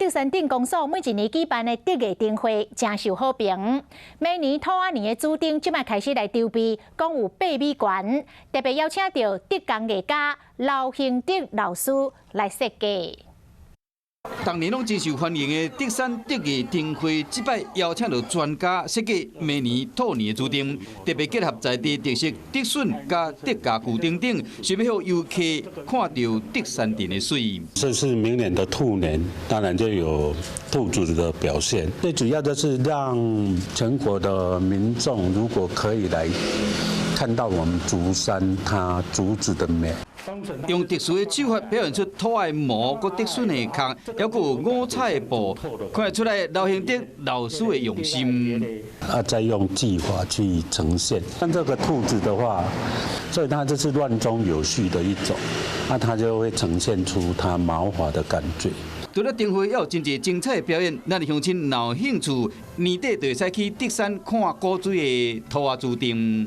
竹山鎮公所每一年舉辦的竹藝燈會誠受好評。明年兔仔年的主燈，這擺開始來籌備，講有8米懸，特別邀請著竹工藝家劉興德老師來設計。逐年攏真受歡迎的竹山竹藝燈會，這擺邀請著專家設計明年兔年的主燈，特別結合在地特色竹筍佮竹家具等等，想欲予遊客看著竹山鎮的媠。這是明年的兔年，當然就有兔子的表現。最主要就是讓全國的民眾，如果可以來看到我們竹山它竹子的美。用特殊的手法表現出兔仔的毛、佮竹筍的殼，猶閣有五彩的布，看得出來劉興德老師的用心。啊，再用技法去呈現。像這個兔子的話，所以它就是亂中有序的一種，那它就會呈現出它毛發的感覺。除了燈會，猶有真濟精彩的表演，咱的鄉親若有興趣，年底就會使去竹山看古錐的兔仔主燈。